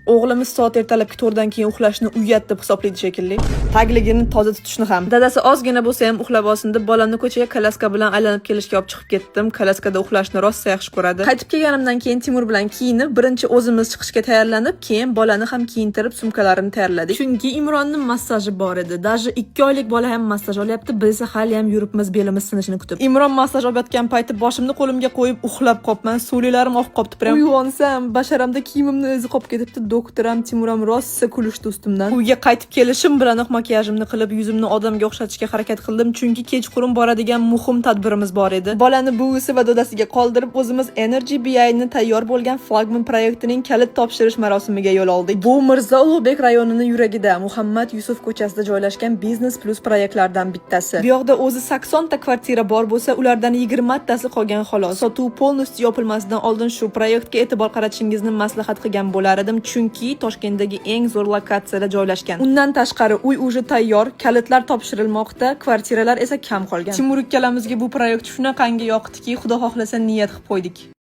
O'g'limiz soat ertalabki 4dan keyin uxlashni uyat deb hisoblaydi shekilli. Tagligini toza tutishni ham. Dadasi ozgina bo'lsa ham uxlab olsin deb bolamni ko'chaga kolyaska bilan aylanib kelishga olib chiqib ketdim. Kolyaskada uxlashni rosa yaxshi ko'radi. Qaytib kelganimdan keyin Timur bilan kiyinib, birinchi o'zimiz chiqishga tayyorlanib, keyin bolani ham kiyintirib, sumkalarini tayyorladik. Chunki Imronning massaji bor edi. Даже 2 oylik bola ham massaj olyapti, biz esa hali ham yuribmiz belimiz sinishini kutib. Imron massaj olayotgan payti boshimni qo'limga qo'yib uxlab qolibman. Suvlilarim oqib qolibdi прям. Uyg'onsam, basharamda kiyimimni izi qolib ketibdi. Doktor ham, Timur ham rosa kulishdi ustimdan. Uyga qaytib kelishim bilanoq makiyajimni qilib, yuzimni odamga o'xshatishga harakat qildim, chunki kechqurun boradigan muhim tadbirimiz bor edi. Bolani buvisi va dodasiga qoldirib, o'zimiz Energy BI'ni tayyor bo'lgan flagman proyektining kalit topshirish marosimiga yo'l oldik. Bu Mirzo Ulug'bek rayonini yuragida, Muhammad Yusuf ko'chasida joylashgan Business Plus proyektlardan bittasi. Bu yoqda o'zi 80 ta kvartira bor bo'lsa, ulardan 20 tasi qolgan xolos. Sotuv полностью yopilmasidan oldin shu proyektga e'tibor qaratishingizni maslahat qilgan bo'lar edim, chunki Toshkentdagi eng zo'r lokatsiyada joylashgan. Undan tashqari, uy уже tayyor, kalitlar topshirilmoqda, kvartiralar esa kam qolgan. Timur ikkalamizga bu proyekt shunaqangi yoqdiki, Xudo xohlasa, niyat qilib qo'ydik.